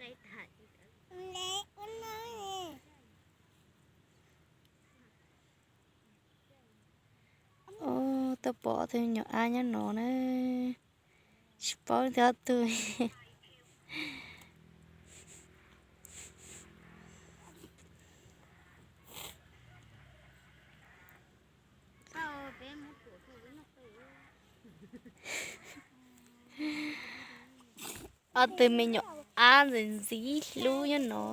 Ub, tuaj pom ob tug me nyuam ab nyob no na. Tsis paub tias ob tug. Ob tug me nyuam ab ntxim ntxim hlub nyob no.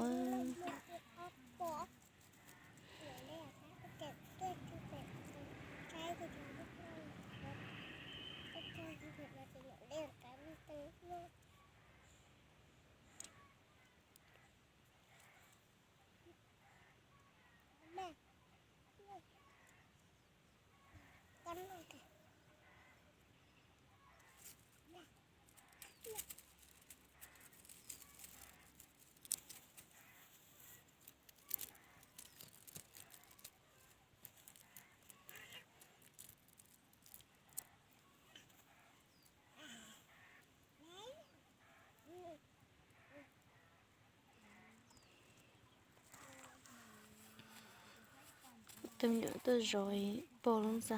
Tus me nyuam tuaj zov pog lub ntxa.